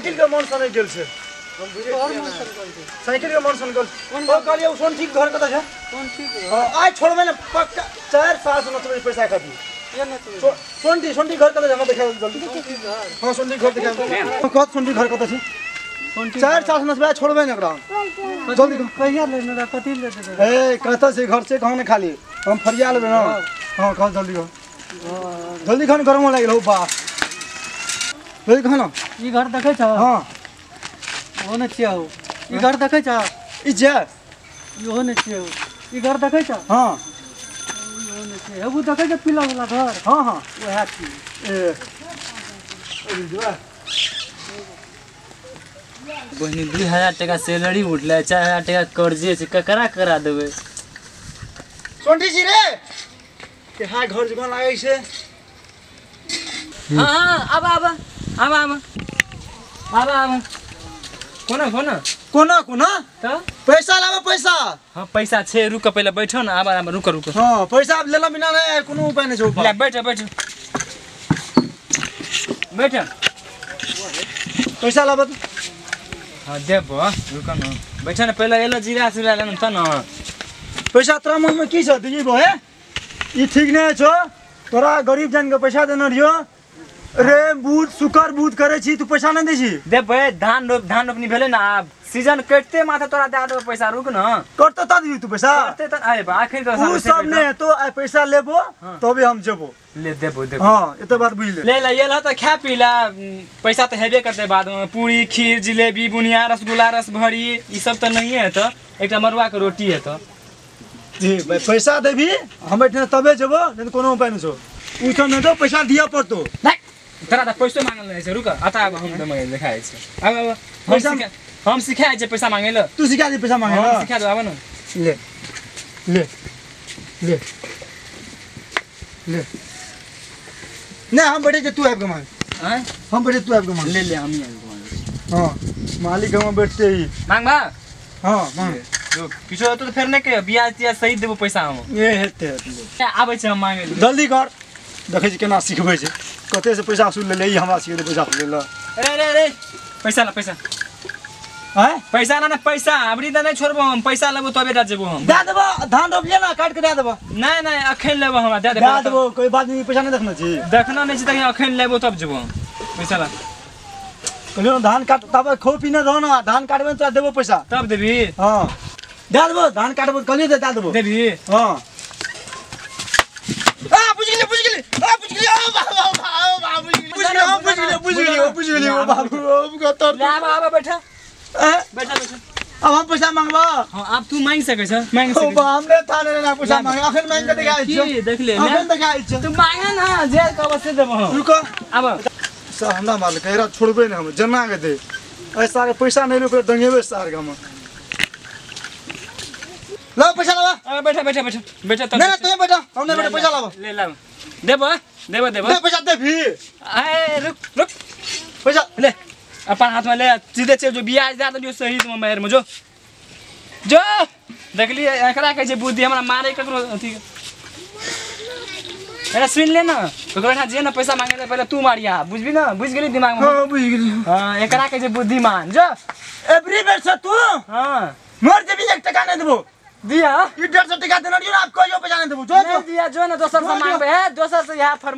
Cycle के मन सनै गेल छै। साइकिल के मन सन गेल। ओ कहलियै ओ सोन ठीक घर कतऽ छै? सोन ठीक। हां आइ छोड़बै ने पक्का 4 साल से नचबै पैसा खातिर। सोनटी सोनटी घर कतऽ छै हमरा देखा जल्दी। हां सोनटी घर देखा। कत सोनटी घर कतऽ छै? 4 साल से नचबै छोड़बै ने एकरा। जल्दी कहिया लेने रह कथि ले देबै? ए कतऽ छै घर से कहू ने खाली हम फरिया लेबै ना। हां कह जल्दी कह। जल्दी खान गरम लागि गेल हौ बा। जल्दी कह ना। ई घर देखै छ? हां ओ ने छियै हौ। ई घर देखै छ? ई जे इहो ने छियै हौ। ई घर देखै छ? हां इहो ने छियै। हेबू देखै छ पीला वाला घर? हां हां ओएह छियै। ए बहिनी 2000 टका सैलरी उठलै 4000 टका कर्जे छै ककरा करा देबै? सोंटी छी रे के हां घर जकाँ लागै छै। हां हां आब आब आब आब आब आब कोना कोना कोना कोना त पैसा लाबो पैसा। हां पैसा छै रुक पहिले बैठो न आब आब रुक रुक। हां पैसा अब लेला बिना नै कोनो उपाय नै छै। ले बैठ बैठ बैठ पैसा लाबो। हां देबो रुक न बैठ न पहिले एलो जीरा सुरा लेन त न पैसा तोरा मन में की छ दिजीबो हे? ई ठीक नै छौ तोरा गरीब जन के पैसा देने रहियो रे बूट सुकर बूट करे छी तू पैसा नै दै छी। देबै धान रोपनी भेलै न आब सीजन कटते माथा तोरा दे देबो पैसा रुक न। कटते त दियौ तू पैसा कटते त आइ आखिर त उ सब नै हेतो आइ पैसा लेबो तबे हम जेबो। ले देबो देबो। हां एते बात बुझ ले। ले ले ये ल त खा पी ला पैसा त हेबे करते बाद में पूरी खीर जिलेबी बुनिया रसगुल्ला रसभरी ई सब त नहीं है त एकटा मरुआ के रोटी है त। जी भाई पैसा देबी हम बैठने तबे जेबो नहीं कोनो उपाय नै छौ। उ सब नै तो पैसा दिया पड़तो। तोरा त पैसो मांगल नै छै रुक अता आब हम त देखाइ छै। आब आब पैसा हम सिखाइ छै पैसा मांगे ल। तू सिखा दे पैसा मांगे। हम सिखा दे आब न। ले ले ले ले नै हम बैठे छै तू आबि के मांग। हैं हम बैठे तू आबि के मांग। ले ले हम ही आबि के मांग। हां मालिक हम बैठते ही मांग बा। हां मांग रुक किछो हेतौ त फेर नै कहियो ब्याज तियाज सही देबो पैसा हम। ए हेतै आबै छै हम मांगे जल्दी कर। देखै छी केना सिखबै छै कते से पैसा वसूल लेले ई हमरा सिखै पैसा वसूल लेले। अरे अरे अरे पैसा ला पैसा। हैं पैसा ना ना पैसा अबरी त नै छोड़बो हम पैसा लेबो तबे टा जेबो हम। दे देबो धान रोपलियै ना काट के दे देबो। नै नै अखन लेबो हमरा दे दे दे देबो कोई बात नहीं पैसा नै देखना छी। देखना नै छी त अखन लेबो तब जेबो हम पैसा ला। कहलियो धान काट तब खो पीने रहो ना धान काटबे त देबो पैसा तब देबी। हां दे देबो धान काटबो कहलियो दे देबो देबी। हां आ बुझ गेली बुझ गेली आ बुझ गेली ओ बाबू बाबू बुझ गेली बुझ गेली बुझ गेली ओ बाबू ओ कत ले आब आब बैठा बैठा बैठा। अब हम पैसा मांगबा। हां अब तू मांग सकै छ मांग सकै। ओ बा हमरे थाने ना पैसा मांग अखन मांग के देखाइ छियौ। की देख ले अखन देखाइ छियौ तू मांगे ना जे कहबो से देबो हम। रुको आब सा हमरा मारल कहरा छोड़बे नै हम जना के दे ऐ सारे पैसा नै रुपे दंगेबे सार के हम। लाओ पैसा लाओ। अरे बैठा बैठा बैठा बैठा तब नहीं नहीं तू बैठा हम नहीं बैठा पैसा लाओ। ले लाओ देबो देबो देबो दे पैसा दे भी। ए रुक रुक पैसा ले अपन हाथ में ले सीधे चल जो ब्याज दे दियो सही तुम मेहर में जो जो देखलिए एकरा कहै छै बुद्धि हमरा मारे ककरो अथी। अरे सुन ले ना ओकरा ठाम जे ना पैसा मांगे ले पहिले तू मारिया बुझबी ना बुझ गेली दिमाग में। हां बुझ गेली। हां एकरा कहै छै बुद्धिमान जो एवरी बेर से तू। हां मर जेबी 1 टका नै देबो दिया ई 150 टका देना रहियो ना आप कहियो पैसा नहीं देबो जो नहीं दिया जो ना दोसर से मांगबे है दोसर से यहाँ फर